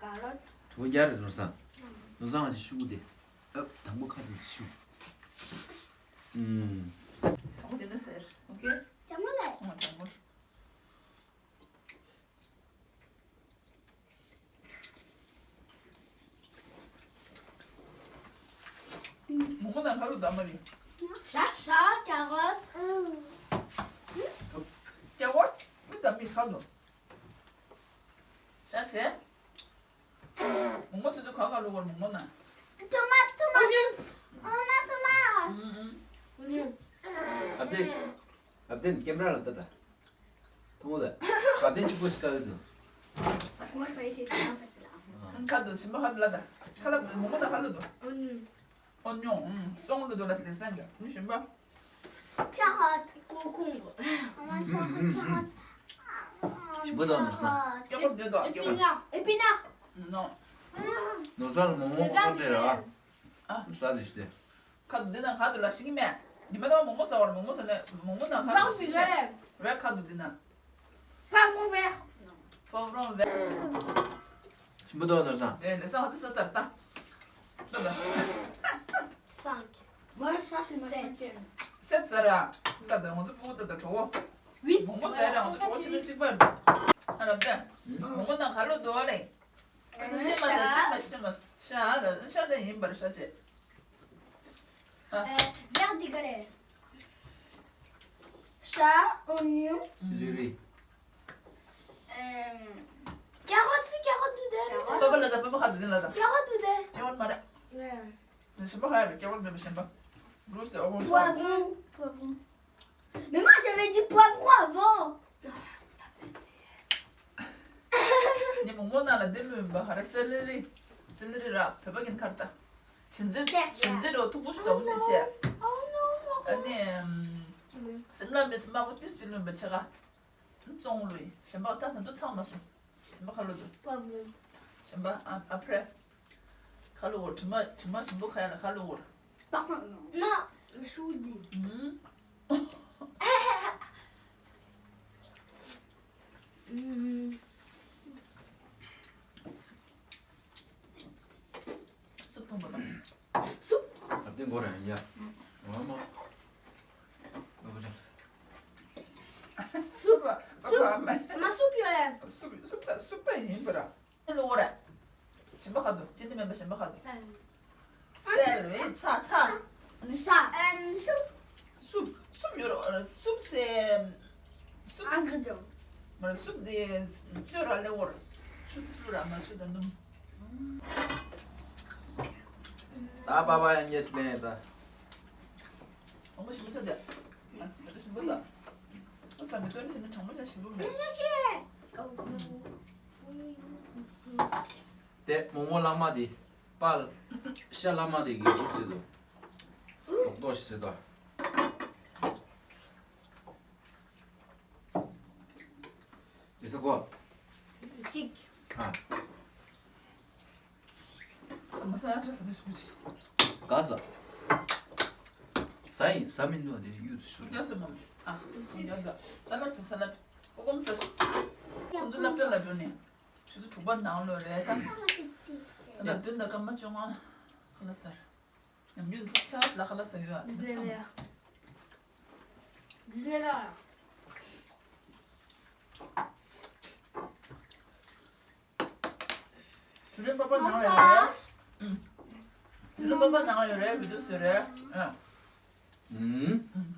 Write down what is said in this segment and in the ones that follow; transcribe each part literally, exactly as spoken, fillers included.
Carrot. དྲི་བ་བརྒྱ་རེད་ནོར་བཟང་། ནོར་བཟང་ང་ཞིག་ཤུ་གུ་དེ། ཨ། དང་པོ་ཁ་དེ་ཤུ། ཨུམ། དང་པོ་དེ་ནས་ཟེར། ཨོ་ཁེ། ཅང་མ་ལ། ཨོ་དང་པོ། མོག་མོག་ནང་ཁ་ལོ་དམ་མ་རེད། ཤ་ཤ་རྒྱ་གར། རྒྱ་གར་མི་དམ་མི་ཁ་ལོ། ཤ་ཆེ། མོག་མོག་སུ་དུ་ཁ་ཁ་ལོ་གོར་མོག་མོག་ན། ཐུ་མ་ཐུ་མ། ཨོ་ནི། ཨོ་མ་ཐུ་མ། ཨུ་ཨུ། ཨ་བདེན། ཨ་བདེན་ཀེམ་ར་ལ་ལྟ་ད། ཐུང་ངུ་ད། བ་དན་གཅིག་པོ་ཞིག་ལྟ་གི་འདུག་ཁ་དུ་ཞིམ་པ་ཁ་དུ་ལ་ད། ཁ་ལབ་མོག་མོག་ད་ཁ་ལུ་དུ། ཨོ་ཉོ། སོང་ལུ་དུ་ལ་སི་ལེ་སན་ག་མི་ཞིམ་པ། ཆ་ཧ་ཀུ་ཀུ། ཨ་མ་ཆ་ཧ་ཆ་ཧ། ཞིམ་པོ་དང་ནོར་བཟང་། ཀྱོག་པོར་བསྡད་དོ་ཀྱོག་པོར། ཨེ་པི་ནག་ནོ། ནོར་བཟང་ལ་མོག་མོག་ཁོ་སྤྲད་ར། ཨ། ས་དེ་ཞིག་སྟེ། ཁ་དུ་འདི་ནང་ཁ་དུ་ལ་ཤིང་མེད། ཉི་མ་དང་མོག་མོག་ཟ་བར་མོག་མོག་ཟ་ནས་མོག་མོག་ནང་ཁ་དུ་ཤིང་མེད། བས་ཁ་དུ་འདི་ནང་། ཕ་ཧྥོང་བས། ཕ་ཧྥོང་བས། ཞིམ་པོ་འདུག་ནོར་བཟང་། ཨེ་ལེ་སང་ཧ་ཚུ་ས་སར་ལྟ། ལྟ་ལ། ས་ Moi, ça, c'est ma cinquième. སེམས་ཟ་ར། ད་ད་ང་ཚོ་ཕྲུ་གུ་ད་ད་གྲོགས་པོ། Huit. མོག་མོག་ཟ་ར་ང་ཚོ་གྲོགས་པོ་ཆེ་ཆུང་གཅིག་པ་རེད། ཨ་རབ་ཅག་མོག་མོག་ནང་ག་ལོ་འདུག་ཨ་ལེ། ཨ་ནི་ཤེས་མ་ད་ཅིག་མ་ཤེས་མ་ཤ་ཨ་ར་ཤ་ད་ཡིན་པར་ཤ་ཅེ། ཨ། Vert dégueulasse. Chat, oignon. Céleri. Euh, carotte, c'est carotte dedans. པ་པ་ལ་ད་པ་པ་ཁ་ཟིན་ལ་ད། Carotte dedans. ཀྱ་བར་མ་རེད། Ouais. ནི་ཞིམ་པ་ཁ་ཡ་རེད། ཀྱ་བར་མེད་པ་ཞིམ་པ། Rouge de orange. Poivron. Poivron. Mais moi, j'avais dit poivron avant. ཉི་མོག་མོག་ནང་ལ་འདི་ལོན་པ་ཧ་ར་སེ་ལེ་རི། སེ་ལེ་རི་ར་བོད་པ་གིན་ཁར་ད། བྱིན་རྫས་བྱིན་རྫས་རོ་ཐུག་པོ་ཞིག་འདུག་ནི་ཆེ། ཨ་ནི་སིམ་ལ་མི་སིམ་མ་པོ་ཏིས་ཅི་ལོན་པ་ཆེ་ག་ཙོང་ལུས་ཞིམ་པ་ད་ད་དུ་ཚང་མ་སོང་། ཞིམ་པ་ཁ་ལོ་དུ། Poivron. ཞིམ་པ་ཨ་ཨ་ཕྲེ། ཁ་ལོ་འོར་དྲི་མ་དྲི་མ་ཞིམ་པོ་ཁ་ཡ་ལ་ཁ་ལོ་འོར། Parfum. Non, je vous dis. ཨུམ། སུབ་འཐུང་བ་དང་། སུབ། ཨ་བདེ་མགོ་ར་ཡ། ཨ་མ། ཨ་བུ་ཅན། སུབ། སུབ། ཨ་མ་སུབ་ཡོད་ལེ། སུབ་སུབ་ད་སུབ་ད་ཡིན་པ་ར། ལོ་ར། ཞིམ་པ་ཁ་དོ་ཅི་འདི་མེད་པ་ཞིམ་པ་ཁ་དོ། སལ། སལ་ཝེ་ཚ་ཚ། ནི་ས། ཨམ་སུབ། སུབ་སུབ་ཡོད་ར་སུབ་སེ། སུབ། Ingrédients. མ་ར་སུབ་དེ་བཙོས་ར་ལེ་འོར། ཆུ་དེ་སུབ་ར་མ་ཆུ་དང་སྣུམ། ད་པ་པ་ཡང་ཉེས་ལེན་ད། ཨོ་མ་ཞིམ་པོ་ཆ་དེ། ཨ་ད་ཞིམ་པོ་ད། ཨ་ས་མི་དོན་ཞིམ་པོ་གྲང་མོ་ཆ་ཞིམ་པོ་མེད། དེ་མོག་མོག་ལ་མ་དེ། པ། ཤ་ལ་མ་དེ་གི་འདུག་ཟེར་དོ། རྡོག་རྡོག་ཞིག་ཟེར་དོ། དེ་ས་གོ། གཅིག་ཨ། མ་ས་ཡ་ཁྲ་ས་དེ་སུ་ཅི། ག་ས། ས་ཡིན་ས་མིན་ནོ་དེ་ཡུལ་དུ་སུ་ཡ་ས་མ། ཨ། ཡ་ད་ས་ལ་ས་ས་ལ། ཀོ་ཀོམ་ས་ཤི། ཁོང་ཚོ་སློབ་གྲྭ་ལ་འགྲོ་ནས། ཆུ་ཚོད་དྲུག་པ་ནང་ལོ་རེད་ད། ད་ལྟ་བདུན་དང་སྐར་མ་བཅོ་ལྔ་ཁ་ལ་སར། ཉམས་རྒྱུན་དྲུག་ཆ་ལ་ཁ་ལ་སར་ཡོད་ཨ་དེ་ཚང་མ། དུ་རེན་པ་པ་ནང་ལ་ཡོད་རེད། ཨུམ། དུ་རེན་པ་པ་ནང་ལ་ཡོད་རེད་བི་ཌིའོ་བཟོས་རེད། ཨ། ཨུམ། ཨུམ།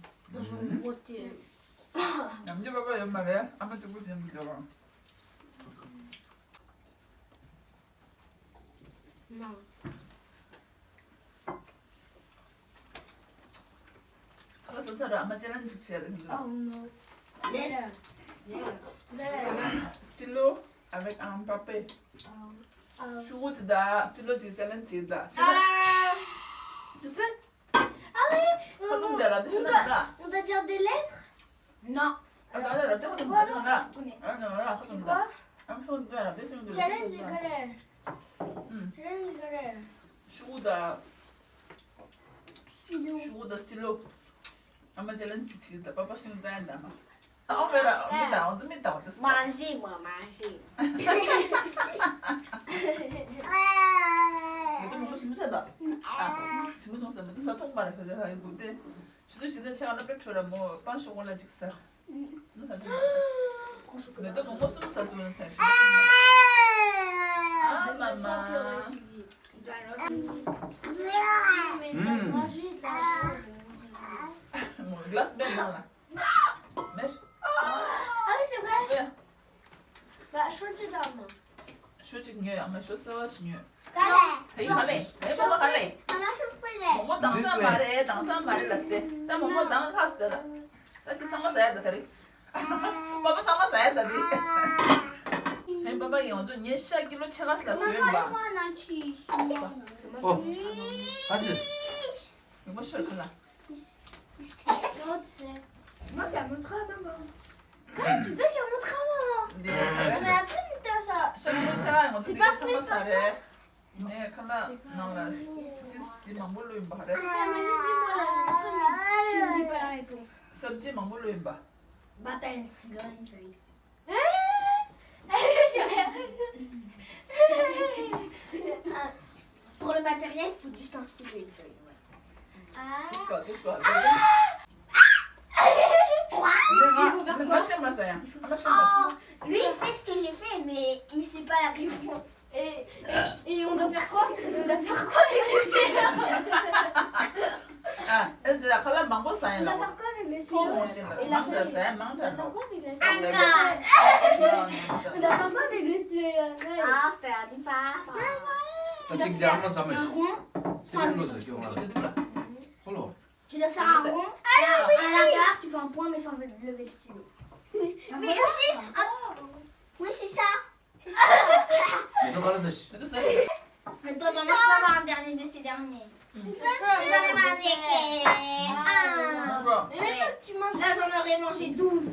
ཉམས་རྒྱུན་པ་པ་ཡོད་མ་རེད་ཨ་མ་གཅིག་པུ་བྱེད་འདུག་ཅོ་རང་། ཁ་ལ་ས་ས་ར་ཨ་མ་ཅེ་ལན་ཅིག་བྱས་ཏེ་ཁྱོད་ཚོ། Oh no. Later. Yeah. Later. Challenge stylo avec un papier. Oh. Oh. ཤུ་གུ་ཅི་ད་ཅི་ལོ་ཅིག་ཅེ་ལན་ཅིག་ད། Ah. Tu sais? Ah oui. ཁ་ཚུམ་དེ་ལ་དེ་ཤི་ན་ད། On doit dire des lettres? Non. ཨ་ད་ད་ད་ཁ་ཚུམ་དེ་ན། ཨ་ན་ན་ཁ་ཚུམ་ད། I'm so bad. This is challenge. Challenge. ཤུ་གུ་ད། ཤུ་གུ་ད་སི་ལོ། ཨ་མ་ཅེ་ལན་ཅི་ཅིག་ད་པ་པ་ཤུ་ཛ་ཡན་ད་མ། ཨོ་མེ་ར་མི་ད་ཨོ་ཛི་མི་ད་ཨོ་ཏི་སི། Manger, moi, manger. མི་ད་མོ་ཤི་མི་ཆ་ད། ཨ། ཤི་མི་ཐོང་ས་མི་ད་ས་ཐོང་པ་ར་ཁ་ད་ཧ་ཡི་གུ་ཏེ། ཆུ་ཚོད་བཞི་དང་ཕྱེད་ཀ་ལ་དཔེ་འཕྲོ་ར་མོ་པང་ཤོག་གོ་ལ་ཅིག་ཟ། ནུ་ད་དུ་མེ་ཏོག་མོག་མོག་གསུམ་ཟ་དུ་ན་ཐལ་ཤི་མ་ཤི་མ། ཨ་མ་མ། ཨུམ། མོ་གི་ལ་སི་མེད་ནང་ལ། མེད། Ah oui, c'est vrai. Bah, je crois que c'est dans la main. ཤོ་གཅིག་ཉོས་ཨ་མ་ཤོ་གསར་བ་ཞིག་ཉོས། ག་ལེ། དེ་ཡིན་ཧ་ལེ། ཨེ་མོ་མོ་ཧ་ལེ། ཨ་མ་ཤོ་ཕུ་ལེ། མོ་མོ་དང་ས་མ་རེད་དང་ས་མ་རེད་ལ་སྟེ། ད་མོ་མོ་དང་ལྷ་སྟེ་ད། ད་ཁྱི་ཚང་མ་ཟ་ཡ་ད་ད་རེད། པ་པ་ཚང་མ་ཟ་ཡ་ད་རེད། ཧེ་པ་པ་ཡིན་ང་ཚོ་ཉེ་ཤ་ཀི་ལོ་ཕྱེད་ཀ་ཟ་སོ་ཡོད་པ། ཨོ། ཨ་ཅེ། ཡོང་མ་ཤོར་ཁ་ལ། Moi qui a montré à maman. Ah, c'est toi qui as montré à maman. On a appris de toi ça. C'est pas fait par ça. ནས་ཁ་ལག་ནང་ལ་ཏིས་ཏི་མང་པོ་བླུགས་ཡིན་པ་རེད། Ah, mais je sais, moi, la montré, mais tu ne dis pas la réponse. སབ་ཇི་མང་པོ་བླུགས་ཡིན་པ། Bah, t'as un stylo, une feuille. C'est vrai. Pour le matériel, il faut juste un stylo et une feuille. Ouais. This one, this one. Quoi? Il faut faire quoi? Il faut faire quoi? Oh, lui, il sait ce que j'ai fait, mais il sait pas la réponse. Et, et, et on doit faire quoi? On doit faire quoi avec le stylo? Ah, est-ce que la colère mango ça? On doit faire quoi avec le stylo? Et la feuille? On doit faire quoi avec le stylo? On doit faire quoi avec le stylo et la feuille? Ah, c'est un pas. Tu dois faire un rond sans le. Tu dois faire un rond. À l'intérieur, tu fais un point, mais sans lever le stylo. Mais aussi, ah, oui, c'est ça. C'est ça. Mais toi, Vanessa, tu vas avoir un dernier de ces derniers. J'en ai mangé que un. Là, j'en aurais mangé douze.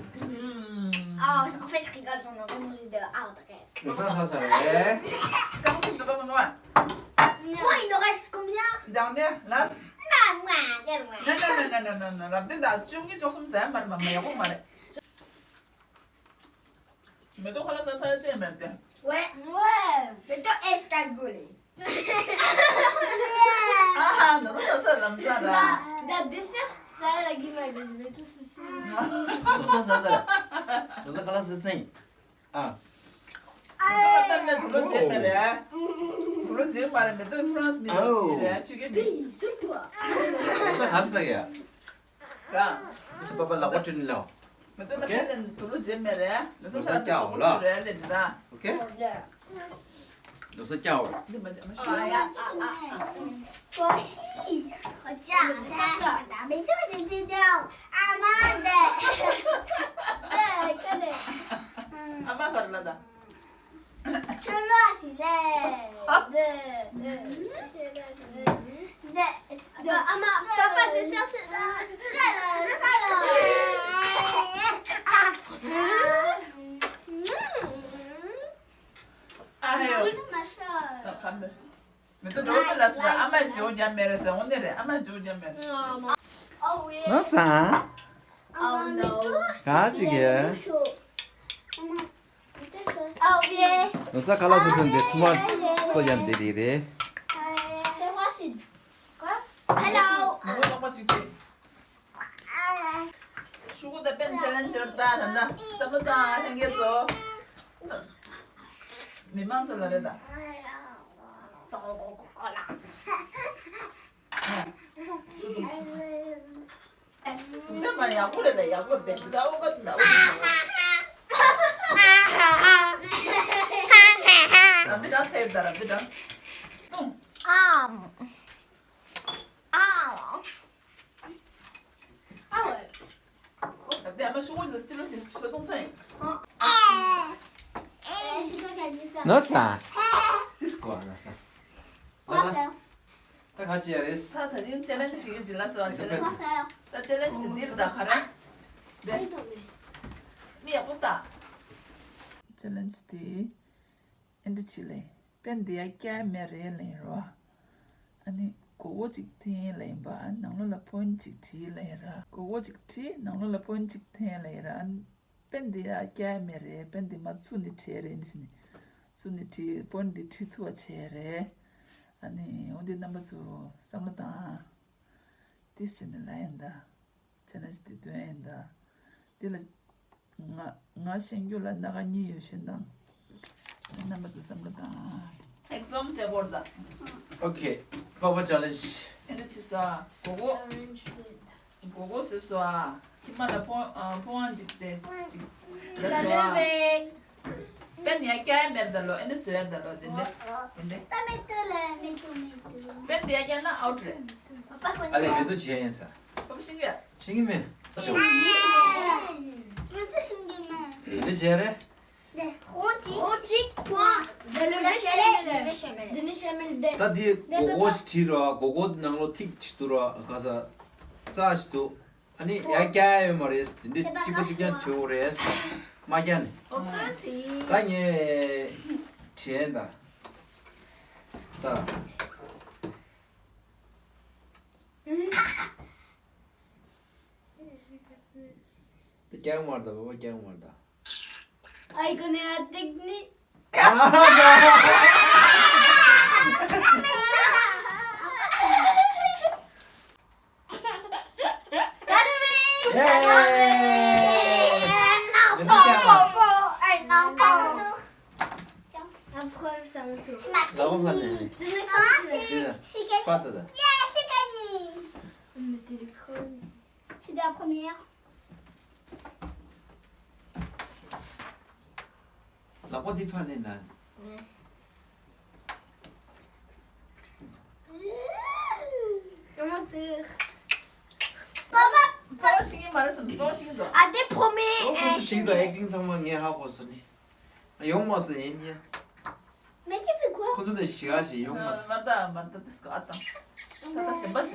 Ah, en fait, je rigole, j'en aurais mangé deux. Ah, t'inquiète. Donc ça, ça, ça, ouais. Comment tu peux pas maman? Quoi, il nous reste combien? Dernière, last. Non, moi, non, moi. Non, non, non, non, non, non, non. ལབ་དེ་ད་བཅུ་གཉིས་བཅུ་གསུམ་ཟ་ཡ་མ་རེད། མ་མ་ཡག་པོ་མ་རེད། མེ་ཏོག་ཁ་ལག་ཟ་ས་ཡ་ཅི་ཡང་མེད་དེ། Ouais. Ouais. Mets-toi escargot. ཨ་ཧ། ནོ་ས་ས་ལམ་ས་ར། ད་ད་dessert ཟ་ཡ་ལ་གི་མ་གི་མེ་ཏོག་སི་སི། ནོ་ས་ས་ས་ར། ནོ་ས་ཁ་ལག་ཟ་ས་ཡིན། ཨ། ད་ནས་དུ་ལོ་རྗེས་མེད་རེད། དུ་ལོ་རྗེས་མ་རེད། མེ་ཏོག་France མི་རེད། ཅི་རེད། ཆུ་གི་མི། ནོ་ས་ཧ་ས་ཡ། ར། ཨ་ས་པ་པ་ལག་པ་བཀྲུས་ནས་ལོ། མེ་ཏོག་ལ་ཕན་ལེན་དུ་ལོ་རྗེས་མེད་རེད། ལོ་ས་ལོ་ས་ཀྱ་འོ་ལ། རེད་ལེ་ད། ཨོ་ཁེ། ལོ་ས་ཀྱ་འོ། འདི་མ་ཅག་མ་ཤོད། ཨ་ཡ་ཨ་ཨ་ཨ། ཀོ་ཤི། ཨོ་ཅག་ད་ད་མེ་ཏོག་དེ་དེ་དེ་ཨ་མ་དེ། དེ་ཀ་དེ། ཨ་མ་ག་རེ་ལ་ད། ཆུ་ལོག་ཞིག་ལས། དེ་དེ་དེ་དེ། ཨ་མ། ཨ་མ། པ་པ་དེ་ཤ་ཚ་ལ་ཤ་ལ་ཤ་ལ། ཨ་ཧེ་ཡོ། ད་ཁམ་བེ། མེ་ཏོག་འགྲོ་མི་ལ་ཟེར། ཨ་མ་ཇོ་རྒྱ་མེ་རེ་ཟེར། འོ་ནི་རེད། ཨ་མ་ཇོ་རྒྱ་མེ་རེ། ནོ་ས། Oh no. ག་ཅིག་གི། Oh yeah. ནོ་ས་ཁ་ལག་ཟ་ས་འདི་ཐུ་མ་ས་ཡ་འདི་རེད་རེད། Hello. ནོ་ལོག་པ་ཅིག་དེ། ཤུ་གུ་ད་པན་ཅེ་ལེན་ཇར་ད་ད་ད་བསམ་བློ་བཏང་། ལྷན་རྒྱས་ཚོ། མི་མང་ཚོ་ལ་རེད་ད། ཅག་མ་ཡག་པོ་རེད་ལ། ཡག་པོ་རེད། ད་འོ་ག་ད་འོ་ག་ད་མི་ད་སེ་ད་ར་མི་ད། ཨམ། ཨ་ཝེ། ཨ་དེ་ཨ་མ་ཤུ་གུ་ཞིག་ལ་སི་ལོ་ཞིག་ཤོད་གཏོང་ཚན། ནོ་ས། ཏིས་ཀོ་ཨ་ནོ་ས། ད་ད་ག་ཅི་ཡ་རེད། ད་ད་རིང་ཅེ་ལེན་ཇི་བྱེད་ཀྱི་ལ་ཟེར་བ། ཅེ་ལེན་ཇི། ད་ཅེ་ལེན་ཇི་དེ་འདིར་ད་ག་རེ། དེ་མི་ཡག་པོ་ད། ཅེ་ལེན་ཇི་དེ། ཨེ་འདྲ་ཅིག་ལས། པན་དེ་ཡ་སྐྱ་མེ་རེ་ལེན་རོ། ཨ་ནི་གོ་གོ་ཅིག་འཐེན་ལེན་པ། ནང་ལོགས་ལ་ཕོན་ཅིག་བྲིས་ལེན་ར། གོ་གོ་ཅིག་བྲིས། ནང་ལོགས་ལ་ཕོན་ཅིག་འཐེན་ལེན་ར། ཨ་ནི་པན་དེ་ཡ་སྐྱ་མེ་རེ། པན་དེ་མ་བཙུགས་ནས་བྲིས་རེ་ནི་ཟེར་ནས། བཙུགས་ནས་བྲིས། ཕོན་དེ་བྲིས་ཐུབ་པ་བྱས་རེད། ཨ་ནི་འོ་འདི་རྣམ་པ་ཚོ་བསམ་བློ་བཏང་། ཏིས་བྱས་ནས་ལ་ཡིན་ད། ཅེ་ལེན་ཇི་དེ་དོན་ཡིན་ད། དེ་ལ་ང་ང་ཤེས་རྒྱུ་ལ་སྣ་ཁ་གཉིས་ཡོད་ཤེས་དང་། རྣམ་པ་ཚོ་བསམ་བློ་བཏང་། ཨེག་ཛམ་ཊེ་བོར་ད། ཨོ་ཁེ། པ་པ་ཅེ་ལེན་ཇི། ཨེ་འདྲ་བྱེད་ས། གོ་གོ། གོ་གོ་བཟོས་སོ། ཨ་ཁྱི་མ་ལ་ཕོ་ཨ་ཕོ་ཨང་ཅིག་སྟེར་ཅིག་ད་བཟོ། ཨ་པན་ཡ་སྐྱ་ཡ་མེར་ད་ལོ། ཨེ་འདྲ་བཟོ་ཡ་ད་ལོ། དེ་འདྲ་དེ་འདྲ། པན་དེ་ཡ་སྐྱ་ན་ཨའུཊ་རེད། ཨ་ལས་མེ་ཏོག་བྱས་ཡིན་ས། པ་པ་ཤིང་གི་ཡ། ཤིང་གི་མེ། མེ་ཏོག་ཤིང་གི་མེ། མེ་བྱས་རེད། ད་འདི་གོ་གོ་ཞིག་བྲིས་རོགས། གོ་གོ་ནང་ལོགས་ཐིག་ཅིག་བཏུར་རོགས། ག་ས་རྩ་ཞིག་འདུག་ཨ་ནི་ཡ་སྐྱ་ཡོད་མ་རེད། འདི་འདྲ་གཅིག་པ་གཅིག་རྐྱང་བྲིས་དགོས་རེད། མ་རྐྱང་ནི། ད་ངས་བྲིས་ཡིན་ད། ད། ད་རྐྱང་མ་རེད་ད། བ་བ་རྐྱང་མ་རེད་ད། Ay, con la técnica. Un enfant. Un enfant. Après, c'est à mon tour. Là, on va aller. Je vais faire. Déjà. Pas de. On était les premiers. C'est la première. ལག་པ་འདི་ཕར་ལེན་ན། Comment dire? Papa, papa, ཤེས་ཀྱི་མ་རེད་བསམ། ཤེས་ཀྱི་འདུག་ཨ་དེ་promis. ཁོ་ཚོ་ཤེས་ཀྱི་འདུག acting་ཚང་མ་ངས་ཧ་གོ་སོང་ནི། ཡོང་མ་སོང་ཡིན་ཡ། Mais tu fais quoi? ཁོ་ཚོ་དེ་ཞི་ག་ཞིག་ཡོང་མ་སོང་། མ་ད་མ་ད་དེ་སྐོ་ཨ་ད། ད་ད་གཞན་པ་བྱོས།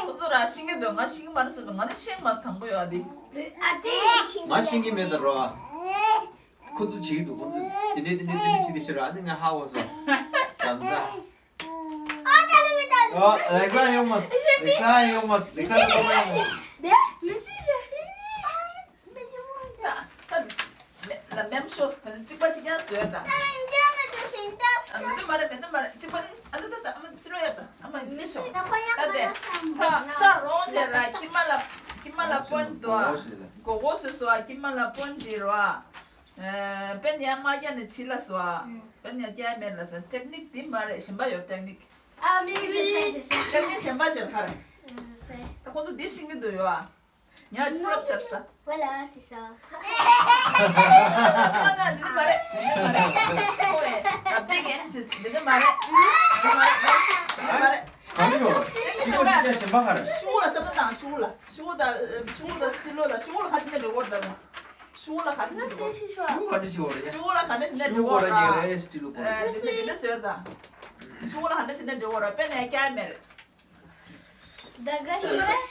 ཁོ་ཚོ་ར་ཤེས་ཀྱི་འདུག་ང་ཤེས་ཀྱི་མ་རེད་ཟེར་ལ་ང་ནི་ཤེས་མ་སོང་དང་པོ་ཡོད་ཨ་དེ། ང་ཤེས་ཀྱི་མེད་ད་རོ། ཁོ་ཚོ་བྱེད་ཀྱི་འདུག་ཁོ་ཚོ་དེ་འདྲས་དེ་འདྲས་དེ་འདྲས་བྱེད་དེ་ཤི་ར་ཨ་ནི་ང་ཧ་གོ་སོང་། བྱམས་བཟང་། ཨ་ལེགས་སང་ཡོང་མ་སོང་། ལེགས་སང་ཡོང་མ་སོང་། ལེགས་སང་ཡོང་མ་སོང་། Mais si, j'ai fini. ད་ད་ལ་même chose དེ་ནི་གཅིག་པ་གཅིག་རྐྱང་བཟོས་ད། ཨ་མེད་དུ་མ་རེད་མེད་དུ་མ་རེད་གཅིག་པ་ནི་ཨ་ད་ད་ད་ཨ་མ་ཚི་ལོ་ཡ་ད་ཨ་མ་ཡིན་ཅི་ཤོག་ད་དེ་ད་ད་རོང་ཟེར་ར་ཁྱི་མ་ལ་ཁྱི་མ་ལ་པོན་དོ་ཨ་མགོ་བོ་བཟོས་སོ་ཨ་ཁྱི་མ་ལ་པོན་དེ་རོ་ཨ། ཨ་པེན་ཡ་མ་རྒྱ་ནི་ཆི་ལ་སོ་ཨ། ཨ་པེན་ཡ་རྒྱ་མེད་ལ་སོ་ཨ། ཊེག་ནིག་དེ་མ་རེད་གཞན་པ་ཡོད་ཊེག་ནིག Ah, mais oui, je sais, je sais. ཊེག་ནིག་གཞན་པ་ཅིག་ཁ་རེད། Je sais. ད་ཁོང་ཚོ་འདི་ཤེས་ཀྱི་འདུག་ཡོད་ཨ། ཉག་ཅིག་ཕུལ་ལབ་བྱས་ས། Voilà, c'est ça. ན་ན་འདི་ནི་མ་རེད། འདི་ནི་མ་རེད། ཁོ་ཨེ་རབ་བདེ་གན་ཅིག་འདི་ནི་མ་རེད། འདི་མ་རེད། འདི་མ་རེད། གང་ཡོད། ཤི་བོ་ཤི་ཏེ་གཞན་པ་ག་རེ། ཤུ་གུ་ལ་བསམ་བློ་བཏང་ཤུ་གུ་ལ། ཤུ་གུ་ད་ཤུ་གུ་ད་སྤྱི་ལོ་ལ་ཤུ་གུ་ལ་ཁ་ཅིག་ནས་འགྲོ་གོ་ད་ལ། ཤུ་གུ་ལ་ཁ་ཅིག་ནས་འགྲོ་གོ། ཤུ་གུ་ག་འདྲ་ཞིག་འོ་རེད། ཤུ་གུ་ལ་ཁ་ཅིག་ནས་འགྲོ་གོ་ར། ཤུ་གུ་ག་རེ་སྤྱི་ལོ་གོ་རེད། འདི་འདི་འདི་ཟེར་ད། ཤུ་གུ་ལ་ཁ་ཅིག་ནས་འགྲོ་གོ་ར་པེ་ནས་ཀྱ་མེར། ད་ག་ཤི་རེད།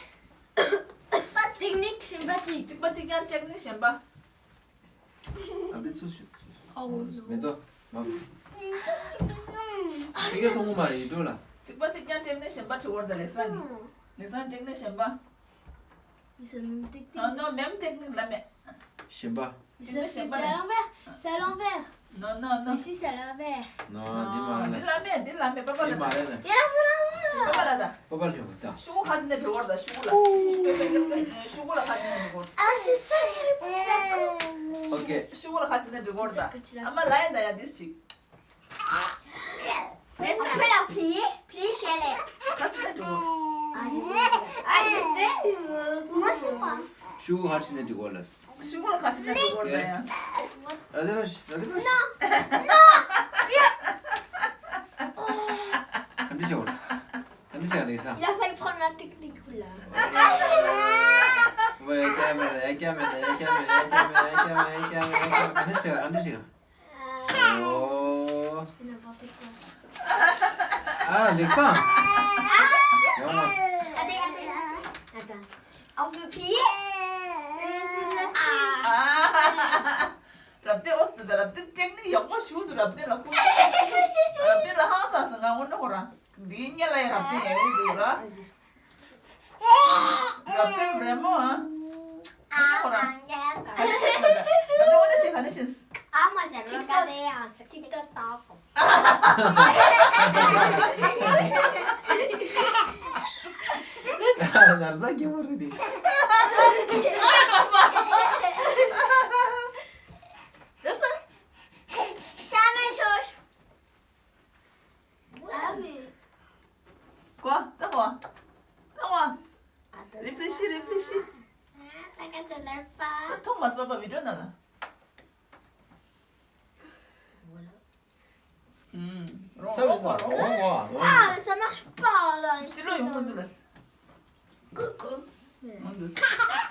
པ་ཊེག་ནིག་གཞན་པ་ཅིག་གཅིག་པ་གཅིག་ཀྱང་ཊེག་ནིག་གཞན་པ། ཨ་འདི་ཚུར་ཞུ་ཚུར་ཞུ། ཨོ་ནོ། མེ་ཏོག་མ། ཨ་ཅིག་ག་མཐོང་གི་མ་རེད་ཡིན་འགྲོ་ལ། གཅིག་པ་གཅིག་ཀྱང་ཊེག་ནིག་གཞན་པ་དྲི་བར་ད་ལེགས་སང་ནི། ལེགས་སང་ཊེག་ནིག་གཞན་པ། Mais c'est la même technique. ཨ་ནོ་མེམ་ཊེག་ནིག་ལ་མེ། གཞན་པ། Mais c'est à l'envers. C'est à l'envers. Non, non, non. Mais si, c'est à l'envers. ནོ་འདི་མ་རེད། འདི་ལ་མེ་འདི་ལ་མེ་པ་པ་ལ། འདི་མ་རེད་ལ། Il y a seulement. པ་པ་ལ་ད། པ་པ་ལ་ཡོང་ད། ཤུ་གུ་ཁ་ཅིག་ནས་འགྲོ་བར་ད་ཤུ་གུ་ལ། ཤུ་གུ་ལ་ཁ་ཅིག་ནས་འགྲོ་བར། Ah, c'est ça les réponses. ཨོ་ཁེ། ཤུ་གུ་ལ་ཁ་ཅིག་ནས་འགྲོ་བར་ད། ཨ་མ་ལ་ཡིན་ད་ཡ་འདི་ཞིག On peut la plier, plier chez elle. ཁ་ཅིག་ནས་འགྲོ་བར། Ah, je sais. Ah, je sais. Moi, je sais pas. ཤུ་གུ་ཁ་ཅིག་ནས་འགྲོ་བར་ལ། ཤུ་གུ་ལ་ཁ་ཅིག་ནས་འགྲོ་བར་ད་ཡ། ར་དེ་ར་ཤི་ར་དེ་ར་ཤི། Non. Non. ག་འདྲ་བྱེད་བར། ག་འདྲ་བྱེད་ལེགས་སང་། Il a failli prendre la technique, là. ཝེ་ཀྱ་མེ་ར་ཡ་ཀྱ་མེ་ར་ཡ་ཀྱ་མེ་ར་ཡ་ཀྱ་མེ་ར་ཡ་ཀྱ་མེ་ར་ཡ་ཀྱ་མེ་ར་ཡ་ཀྱ་མེ་ར་ག་འདྲ་བྱེད་ག་འདྲ་བྱེད། ཨོ། N'importe quoi. ཨ་ལེགས་སང་། ཡོང་མ་སོང་། Attends, attends. Attends. On peut plier? རབ་བདེ་ཨོ་སི་ད་རབ་བདེ་ཊེག་ནིག་ཡག་པོ་ཞུ་འདུག་རབ་བདེ་ལ་ཁུ། རབ་བདེ་ལ་ཧང་སང་སང་ང་འོ་ན་ཧོ་ར། འདི་ཉེ་ལ་ཡ་རབ་བདེ་ཡ་འོ་འདུག་ར། རབ་བདེ་རེ་མོ་ཨ། འོ་ན་ཧོ་ར། རབ་བདེ་འོ་ན་ཤེས་ག་ནས་ཤེས། Ah, moi, j'aime regarder un TikTok. ནར་ས་སྐྱེ་བོ་རེད་དེ། ལགས་སོ། ཤ་མེད་ཤོར། ཨ་མི། ཀོ་ད་ཀོ་ད་ཀོ་རེ་ཕི་ཤི་རེ་ཕི་ཤི། ད་ཀ་ཏོ་ལར་པ། ད་ཐོ་མ་སི་པ་པ་བི་ཌིའོ་ན་ལ། ཨུམ། རོང་ས་རོང་བ་རོང་བ་རོང་བ། Ah, ça marche pas, là. སྤྱི་ལོ་ཡོང་གི་འདུག་ལ། Coucou. འོང་འདུག་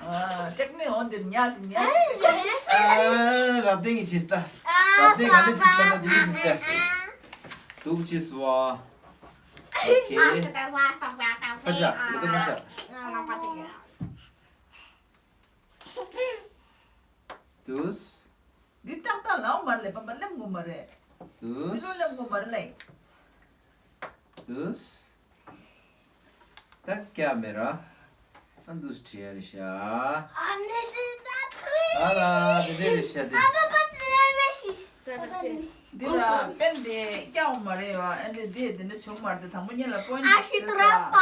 ཨ་ཊེག་ནིག་འོང་འདིར་ཉག་ཅིག་ཉག་ཅིག་ཨ་རབ་བརྟན་གྱིས་བྱས་ད། རབ་བརྟན་ག་འདྲ་བྱས་ད་ན་འདི་འདྲ་བྱས་ད། འདུག་བྱས་སོ། ཨོ་ཁེ། ཁ་ཤ་མི་འདུག་ཁ་ཤ། འདུག་འདི་ཏག་ཏག་ལའོ་མ་རེད་པ་པ་ལེམ་དགོས་མ་རེད། དུ། སྤྱི་ལོ་ལེམ་དགོས་མ་རེད་ལེ། དུ། ད་ཀྱ་མེ་ར། ཨ་འདུས་བྲིས་ཡ་རེད་ཤག་ཨ་མེ་སི་ད་ཐུའི། ཨ་ལ་དེ་འདྲས་རེད་ཤག་དེ། ཨ་པ་པ་དེ་མེ་སི། འདི་ལ་པེན་དེ་ཀྱའོ་མ་རེད་བ། ཨ་འདྲས་དེ་དེ་འདྲས་བྱུང་མ་རེད། དང་པོ་ཉིད་ལ་པོན་ཨ་ཤི་ཏུ་ར་པ།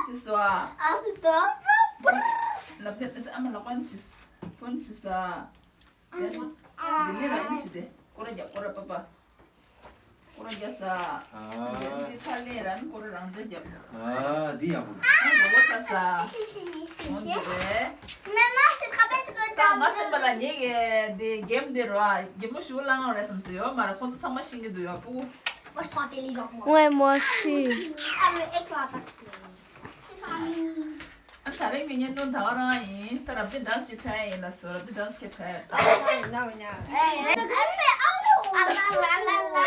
ཅི་སོ་ཨ། ཨ་སི་ཏོ། ལབ་དེ་ཨ་མ་ལག་པ་ནི་ཅི་སོ་ཕོན་ཅི་སོ་ཨ། དེ་ནི་རང་ཉིད་ཅི་དེ་སྐོར་རྒྱབ་སྐོར་པ་པ། སྐོར་རྒྱབ་ས། ཨ། དེ་ཐ་ལེ་རང་སྐོར་རང་ཅག་རྒྱབ། ཨ་འདི་ཡག་པོ་འདུག་ཨ་ལོ་ས་ས། འོན་ཏེ་རེད། ད་ང་སེམས་པ་ལ་ཉེ་གི་དེ་གེམ་དེ་རོ་ཨ་གེམ་མོ་ཞུ་ལང་རེད་བསམ་སོ་ཡོད་མ་རེད། ཁོང་ཚོ་ཚང་མ་ཤིང་གི་འདུག་ཡོད་པུ། Moi, je prends intelligent, moi. Ouais, moi aussi. Ah, le aigle, là, parce que c'est famille. ཨ་ད་རེས་ཀྱི་བརྙན་ཐུང་ད་ག་རང་ཡིན། ད་རབ་ཏི་ཌན་སི་ཅིག་ཁྲ་ཡིན་ལ་སོ། རབ་ཏི་ཌན་སི་ཁྱེད་ཁྲ་ཡ། No, no. Hey, hey, hey, oh, la, la, la, la.